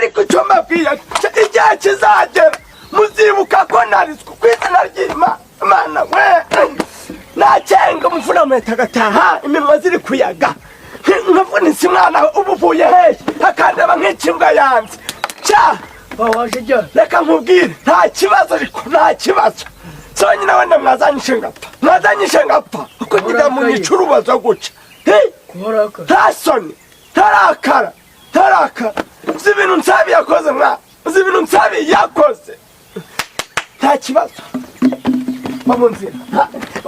Ariko icyo mbabwiye, igihe kizagera muzibuka ko narizwe ku izina ry'Imana we. Nacenga umuvuna muheta agataha iminwa ziri kuyaga, nkavunitse. Umwana uba uvuye hehe? Akandeba nk'ikimbwa yanze cya. Waje ryari? Reka nkubwire, nta kibazo, ariko nta kibazo sonyine. Wenda mwazanyishe ngapfa, mwazanyishe ngapfa kuko ngira mu nyicurubazo guca. Hey! Kuharaka. Nta soni, ntarakara, ntarakara. Uzi ibintu Nsabi yakoze mwa? Uzi ibintu Nsabi yakoze? Nta kibazo, va mu nzira.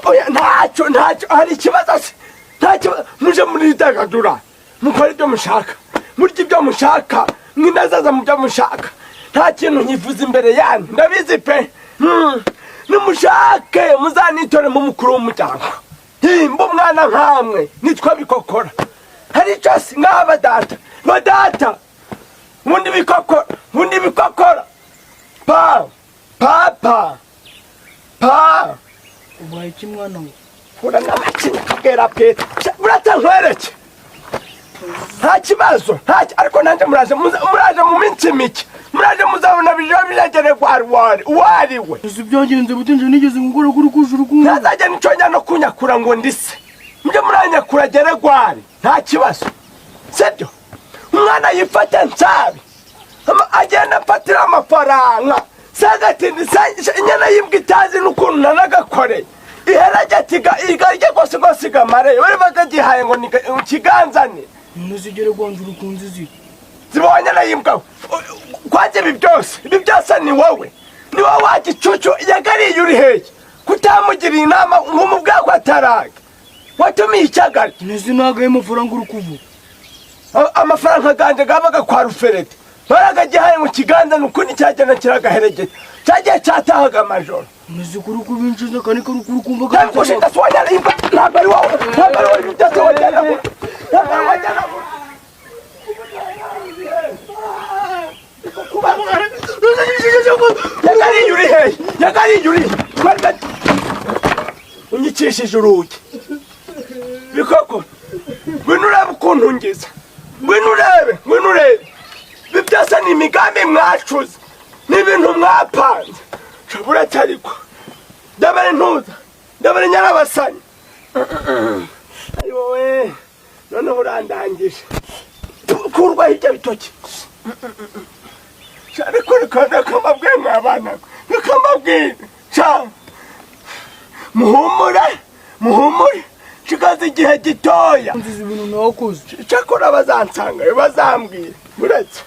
Oya, ntacyo, ntacyo. Hari ikibazo se? Nta kibazo. Muje muridagadura, mukora ibyo mushaka, murya ibyo mushaka, mwinazaza mu byo mushaka. Nta kintu nkivuza imbere yanyu, ndabizi pe. Nimushake muzanitore mu mukuru w'umuryango. Himba umwana nkamwe nitwa Bikokora. Hari icyo si nk'aba data, ba data ubundi Bikokora, ubundi Bikokora, pa papa pa. Ubaye iki, mwana we? Ura n'amacinya kabwera peta burata nkwereke. Nta kibazo, ariko nanjye muraje muraje mu minsi mike, muraje muzabona bija bijagere wari wari wariwe. Ese byagenze bute? Nje nigeze gukora kuri kujura ukumva? Ntazajya nicyonya no kunyakura ngo ndise mujye muranyakura gere gwari. Nta kibazo, sibyo? Umwana yifata Nsabi, agenda afatira amafaranga sagatindi inyana y'imbwa itazi n'ukuntu nanagakoreye iherajya ati igarye rwose rwose igamareyo bari bakagihaye ngo ni kiganzane. None zigere gwanjura ukunze ziri. Zibonye na y'imbwa kwanjye. Ibi byose, ibi byose ni wowe, ni wowe wa gicucu. Yagariye uri hehe kutamugiriye inama ngo umubwire ko ataraga watumiye icyagari? None nagaye amafaranga uri kuvuga? Amafaranga ganje gabaga kwa Ruferete, baragagihaye mu kiganza. Ni ukundi cyagenda kiragaheregera cyagiye cyatahaga amajoro. None kuri kubinjiza kandi kari kuri kumva. Ntabwo ushinga si wajyana imbwa, ntabwo ari wowe, ntabwo ari wowe. Ibi byose wajyana, ntabwo ari wajyana. Yagariye uri hehe? Yagariye uri he? Unyikishije urugi, Bikoko. Ngwino urebe ukuntu ngize, ngwino urebe, ngwino urebe. Ibi byose ni imigambi mwacuze, ni ibintu mwapanze. Uretse ariko ndabara intuza, ndabara inyarabasanya. Ari wowe noneho urandangije. Kurwaho ibyo bitoki. Ariko reka, reka mbabwire mwabana, reka mbabwire sha, muhumure, muhumure, kigaze igihe gitoya. Nziza ibintu nakoze. Cyakora bazansanga, bazambwira uretse.